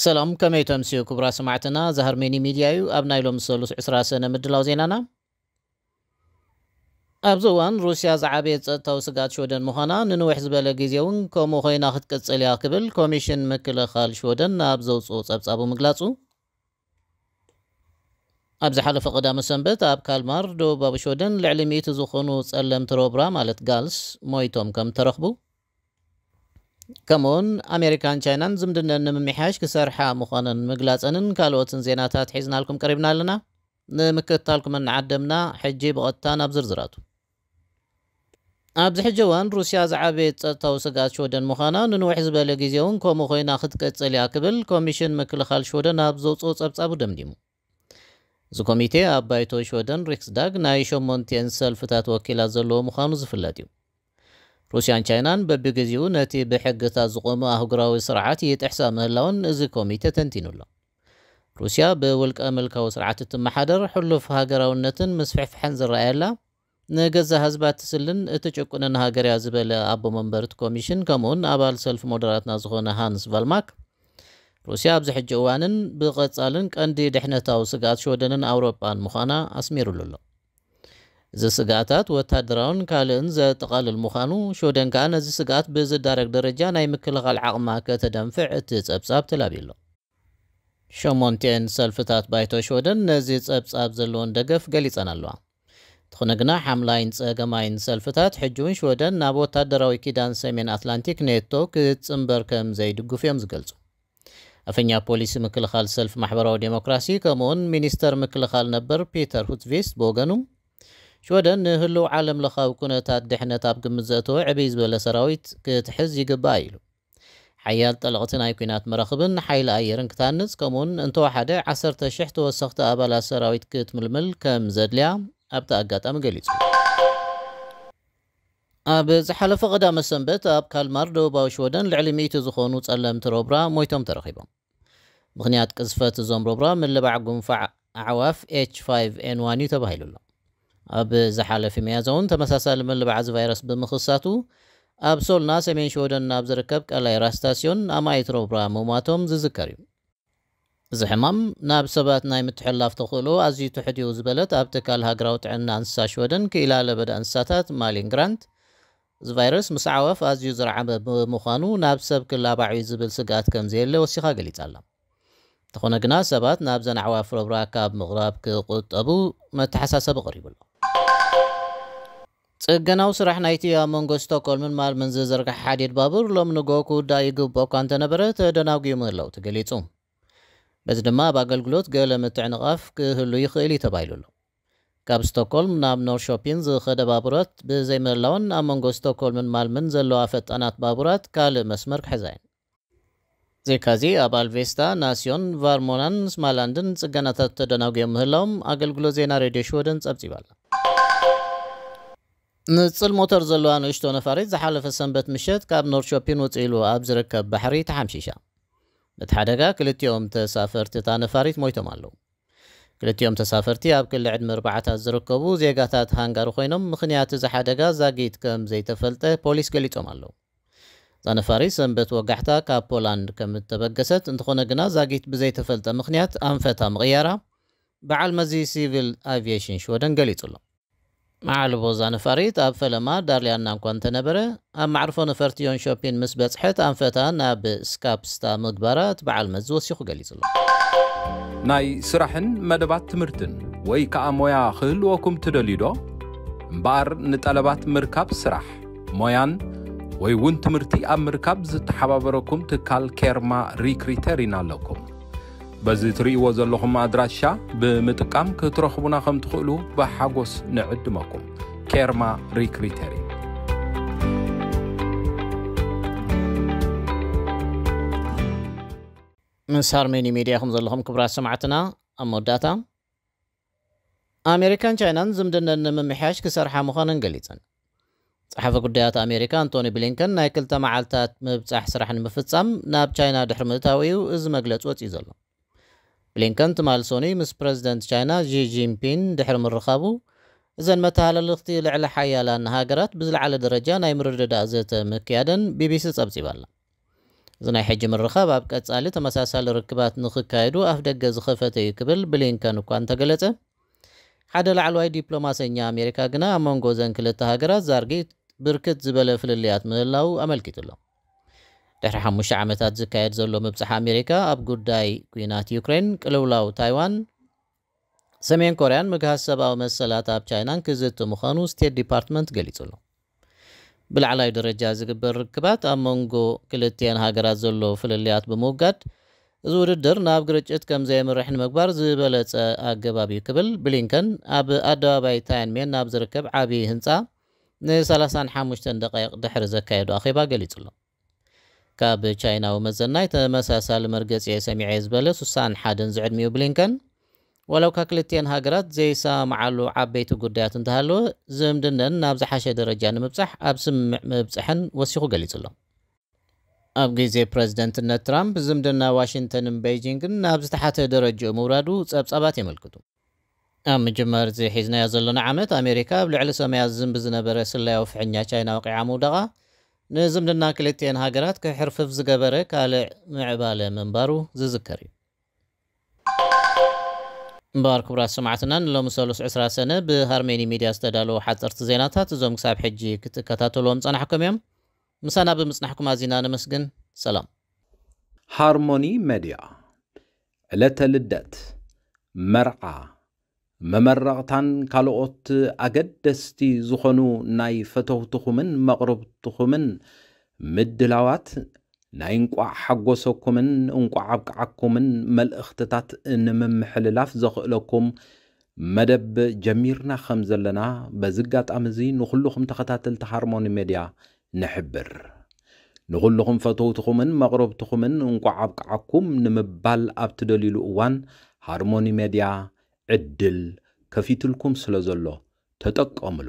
ሰላም፣ ከመይ ተምስዩ ክቡራት ሰማዕትና? እዚ ሃርሜኒ ሚድያ እዩ። ኣብ ናይ ሎሚ ሰሉስ ዕስራ ሰነ ምድላው ዜናና፣ ኣብዚ እዋን ሩስያ ዝዓበየ ጸጥታዊ ስግኣት ሽወደን ምዃና፣ ንንውሕ ዝበለ ግዜ እውን ከምኡ ኮይና ክትቅጽል እያ ክብል ኮሚሽን ምክልኻል ሽወደን ኣብ ዘውጽኦ ጸብጻቡ ምግላጹ፣ ኣብ ዝሓለፈ ቀዳመ ሰንበት ኣብ ካልማር ደቡባዊ ሽወደን ልዕሊ ሚእቲ ዝኾኑ ጸለምቲ ሮብራ ማለት ጋልስ ሞይቶም ከም ተረኽቡ፣ ከምኡውን ኣሜሪካን ቻይናን ዝምድነን ንምምሕያሽ ክሰርሓ ምዃነን ምግላጸንን ካልኦትን ዜናታት ሒዝናልኩም ቀሪብና ኣለና። ንምክትታልኩም እናዓደምና፣ ሕጂ ብቐጥታ ናብ ዝርዝራቱ። ኣብዚ ሕጂ እዋን ሩስያ ዝዓበየት ጸጥታዊ ስግኣት ሽወደን ምዃና፣ ንንውሕ ዝበለ ግዜ እውን ከምኡ ኮይና ክትቀጽል እያ ክብል ኮሚሽን ምክልኻል ሽወደን ኣብ ዘውጽኦ ጸብጻቡ ደምዲሙ። እዚ ኮሚቴ ኣብ ባይቶ ሽወደን ሪክስዳግ ናይ ሸሞንቲኤን ሰልፍታት ወኪላት ዘለዎ ምዃኑ ዝፍለጥ እዩ። ሩስያን ቻይናን በብግዜኡ ነቲ ብሕግታት ዝቖመ ኣህጉራዊ ስርዓት ይጥሕሳ ምህላወን እዚ ኮሚቴ ተንቲኑ ኣሎ። ሩስያ ብውልቀ ምልካዊ ስርዓት እትመሓደር፣ ሕሉፍ ሃገራውነትን ምስፍሕፍሐን ዝረኣየላ፣ ንገዛእ ህዝባ ትስልን እትጭቁንን ሃገር እያ ዝበለ ኣቦ መንበር እቲ ኮሚሽን፣ ከምኡውን ኣባል ሰልፊ ሞደራትና ዝኾነ ሃንስ ቫልማክ፣ ሩስያ ኣብዚ ሕጂ እዋንን ብቐጻልን ቀንዲ ድሕነታዊ ስግኣት ሽወደንን ኣውሮጳን ምዃና ኣስሚሩሉ ኣሎ። እዚ ስግኣታት ወታደራውን ካልእን ዘጠቓልል ምዃኑ፣ ሽወደን ከኣ ነዚ ስግኣት ብዝዳረግ ደረጃ ናይ ምክልኻል ዓቕማ ከተደንፍዕ እቲ ጸብጻብ ተላብዩ ኣሎ። ሸሞንቲኤን ሰልፍታት ባይቶ ሽወደን ነዚ ጸብጻብ ዘለወን ደገፍ ገሊጸን ኣለዋ። እንተኾነ ግና፣ ሓምላይን ጸገማይን ሰልፍታት ሕጂ እውን ሽወደን ናብ ወታደራዊ ኪዳን ሰሜን ኣትላንቲክ ኔቶ ክትጽንበር ከም ዘይድግፉ እዮም ዝገልጹ። ኣፈኛ ፖሊሲ ምክልኻል ሰልፊ ማሕበራዊ ዴሞክራሲ፣ ከምኡውን ሚኒስተር ምክልኻል ነበር ፒተር ሁትቪስት ብወገኑ፣ ሽወደን ንህልው ዓለም ለኻዊ ኩነታት ድሕነት ኣብ ግምት ዘእተወ ዕብይ ዝበለ ሰራዊት ክትሕዝ ይግባእ ኢሉ። ሓያል ጠለቕቲ ናይ ኲናት መራኽብን ሓይሊ ኣየርን ክትሃንጽ፣ ከምኡውን እንተወሓደ ዓሰርተ ሽሕ ተወሰኽቲ ኣባላት ሰራዊት ክትምልምል ከም ዘድልያ ኣብቲ ኣጋጣሚ ገሊጹ። ኣብ ዝሓለፈ ቀዳመ ሰንበት ኣብ ካልማር ደቡባዊ ሽወደን ልዕሊ ሚእቲ ዝኾኑ ጸለምቲ ሮብራ ሞይቶም ተረኺቦም። ምኽንያት ቅዝፈት እዞም ሮብራ ምልባዕ ጉንፋዕ ኣዕዋፍ ኤች ፋይቭ ኤን ዋን እዩ ተባሂሉ ኣሎ። ኣብ ዝሓለፈ ሚያዝያ እውን ተመሳሳሊ ምልባዕ እዚ ቫይረስ ብምኽሳቱ፣ ኣብ ሶልና ሰሜን ሽወደን ናብ ዝርከብ ቀላይ ራስታስዮን ኣማኢት ሮብራ ምሟቶም ዝዝከር እዩ። እዚ ሕማም ናብ ሰባት ናይ ምትሕልላፍ ተኽእሎ ኣዝዩ ትሑት እዩ ዝበለት ኣብ ትካል ሃገራዊ ጥዕና እንስሳ ሽወደን ክኢላ ለበዳ እንስሳታት ማሊን ግራንት፣ እዚ ቫይረስ ምስ ኣዕዋፍ ኣዝዩ ዝረዓበ ብምዃኑ ናብ ሰብ ክላባዕ እዩ ዝብል ስግኣት ከም ዘየለ ወሲኻ ገሊጻ ኣላ። እንተኾነ ግና ሰባት ናብዘን ኣዕዋፍ ሮብራ ካብ ምቕራብ ክቑጠቡ መተሓሳሰቢ ቀሪቡ ኣሎ። ጽገናዊ ስራሕ ናይቲ ኣብ መንጎ ስቶክሆልምን ማልምን ዝዝርጋሕ ሓዲድ ባቡር ሎም ንግሆ ክውዳእ ይግብኦ እኳ እንተነበረ ተደናጒዩ ምህላው ተገሊጹ። በዚ ድማ ኣብ ኣገልግሎት ገለ ምትዕንቓፍ ክህሉ ይኽእል እዩ ተባሂሉ ኣሎ። ካብ ስቶክሆልም ናብ ኖርሾፒን ዝኸደ ባቡራት ብዘይምህላውን ኣብ መንጎ ስቶክሆልምን ማልምን ዘለዋ ፈጣናት ባቡራት ካልእ መስመር ክሕዛ እየን። ዜካዚ ኣብ ኣልቬስታ፣ ናስዮን፣ ቫርሞናን ስማላንድን ጽገናታት ተደናጒዮም ምህላዎም ኣገልግሎት ዜና ሬድዮ ሽወደን ጸብጺባ ኣላ። ንጽል ሞተር ዘለዋ ንእሽቶ ነፋሪት ዝሓለፈ ሰንበት ምሸት ካብ ኖርሾፒን ውጽእ ኢሉ ኣብ ዝርከብ ባሕሪ ተሓምሺሻ። በቲ ሓደጋ ክልቲኦም ተሳፈርቲ እታ ነፋሪት ሞይቶም ኣለዉ። ክልቲኦም ተሳፈርቲ ኣብ ክሊ ዕድመ ኣርባዓታት ዝርከቡ ዜጋታት ሃንጋሪ ኮይኖም፣ ምኽንያት እዚ ሓደጋ ዛጊት ከም ዘይተፈልጠ ፖሊስ ገሊጾም ኣለዉ። እዛ ነፋሪት ሰንበት ወጋሕታ ካብ ፖላንድ ከም እተበገሰት፣ እንተኾነ ግና ዛጊት ብዘይተፈልጠ ምኽንያት ኣንፈታ ምቕያራ በዓል መዚ ሲቪል ኣቪዬሽን ሽወደን ገሊጹ ኣሎ። መዓልቦ እዛ ነፋሪት ኣብ ፈለማ ዳርሊያና እንኳ እንተነበረ፣ ኣብ መዕርፎ ነፈርቲ ዮንሾፒን ምስ በጽሐት ኣንፈታ ናብ ስካፕስታ ምግባራ እቲ በዓል መዚ ወሲኹ ገሊጹ ኣሎ። ናይ ስራሕን መደባት ትምህርትን ወይ ከኣ ሞያ ክህልወኩም ትደልዩ ዶ? እምበኣር ንጠለባት ምርካብ ስራሕ፣ ሞያን ወይ እውን ትምህርቲ ኣብ ምርካብ ዝተሓባበረኩም ትካል ኬርማ ሪክሪተሪን ኣለኩም። በዚ ትርእይዎ ዘለኹም ኣድራሻ ብምጥቃም ክትረኽቡና ከም ትኽእሉ ብሓጎስ ንዕድመኩም። ኬርማ ሪክሪተሪን። ምስ ሃርሜኒ ሚድያ ኢኹም ዘለኹም ክቡራት ሰማዕትና። ኣብ መወዳእታ፣ ኣሜሪካን ቻይናን ዝምድነን ንምምሕያሽ ክሰርሓ ምዃነን ገሊጸን። ጸሓፊ ጉዳያት ኣሜሪካ ኣንቶኒ ብሊንከን ናይ ክልተ መዓልታት ምብጻሕ ስራሕ ንምፍጻም ናብ ቻይና ድሕሪ ምእታው እዩ እዚ መግለጺ ወጺኡ ዘሎ። ብሊንከን ትማል ሰኑይ ምስ ፕረዚደንት ቻይና ዢ ጂንፒን ድሕሪ ምርኻቡ፣ እዘን መተሃላልኽቲ ልዕለ ሓያላን ሃገራት ብዝለዓለ ደረጃ ናይ ምርድዳእ ዘተ ምክያደን ቢቢሲ ጸብጺባ ኣላ። እዚ ናይ ሕጂ ምርኻብ ኣብ ቀጻሊ ተመሳሳሊ ርክባት ንኽካየዱ ኣፍ ደገ ዝኸፈተ እዩ ክብል ብሊንከን እኳ እንተገለጸ፣ ሓደ ላዕለዋይ ዲፕሎማሰኛ ኣሜሪካ ግና ኣብ መንጎ እዘን ክልተ ሃገራት ዛርጊት ብርክት ዝበለ ፍልልያት ምህላው ኣመልኪቱ ኣሎ። ድሕሪ ሓሙሽተ ዓመታት ዝካየድ ዘሎ ምብጻሕ ኣሜሪካ ኣብ ጉዳይ ኲናት ዩክሬን፣ ቅልውላው ታይዋን፣ ሰሜን ኮርያን ምግሃስ ሰብኣዊ መሰላት ኣብ ቻይናን ክዝቲ ምዃኑ ስቴት ዲፓርትመንት ገሊጹ ኣሎ። ብላዕላይ ደረጃ ዝግበር ርክባት ኣብ መንጎ ክልቲኤን ሃገራት ዘሎ ፍልልያት ብምውጋድ፣ እዚ ውድድር ናብ ግርጭት ከም ዘየምርሕ ንምግባር ዝበለጸ ኣገባብ እዩ ክብል ብሊንከን ኣብ ኣደባባይ ታያንሜን ናብ ዝርከብ ዓቢ ህንጻ ን35 ደቃይቕ ድሕሪ ዘካየዱ ኣኼባ ገሊጹ ኣሎ። ካብ ቻይናዊ መዘናይ ተመሳሳሊ መርገጺ እየ ሰሚዐ ዝበለ ሱሳን ሓደን ዝዕድሚኡ ብሊንከን፣ ዋላ እኳ ክልቲኤን ሃገራት ዘይሰማምዓሉ ዓበይቲ ጉዳያት እንተሃለወ፣ ዝምድነን ናብ ዝሓሸ ደረጃ ንምብጻሕ ኣብ ስምምዕ ምብጽሐን ወሲኹ ገሊጹ ኣሎ። ኣብ ግዜ ፕረዚደንትነት ትራምፕ ዝምድና ዋሽንግተንን ቤይጂንግን ናብ ዝተሓተ ደረጃኡ ምውራዱ ጸብጻባት የመልክቱ። ኣብ ምጅማር እዚ ሒዝናዮ ዘለና ዓመት ኣሜሪካ ኣብ ልዕሊ ሰማያ ዝዝንቢ ዝነበረ ስለያዊ ፍሕኛ ቻይና ወቂዓ ምውዳቓ ንዝምድና ክልቲኤን ሃገራት ክሕርፍፍ ዝገበረ ካልእ ምዕባለ ምንባሩ ዝዝከር እዩ። እምበኣር ክቡራት ሰማዕትና ንሎሚ ሰሉስ ዕስራ ሰነ ብሃርሜኒ ሚድያ ዝተዳለዉ ሓፀርቲ ዜናታት እዞም ክሳብ ሕጂ ክትከታተልዎም ጸናሕኩም እዮም። ምሳና ብምጽናሕኩም ኣዚና ነመስግን። ሰላም። ሃርሞኒ መድያ ዕለተ ልደት፣ መርዓ፣ መመረቕታን ካልኦት ኣገደስቲ ዝኾኑ ናይ ፈተውትኹምን መቕርብትኹምን ምድላዋት ናይ እንቋዕ ሓጎሰኩምን እንቋዕ ኣብቅዓኩምን መልእኽትታት ንምምሕልላፍ ዘኽእለኩም መደብ ጀሚርና ከም ዘለና በዚ ኣጋጣሚ እዚ ንኹልኹም ተኸታተልቲ ሃርሞኒ ሜድያ ንሕብር። ንኹልኹም ፈተውትኹምን መቕረብትኹምን እንቋዕ ኣብቅዓኩም ንምባል ኣብ ትደልዩሉ እዋን ሃርሞኒ ሜድያ ዕድል ከፊትልኩም ስለ ዘሎ ተጠቀምሉ።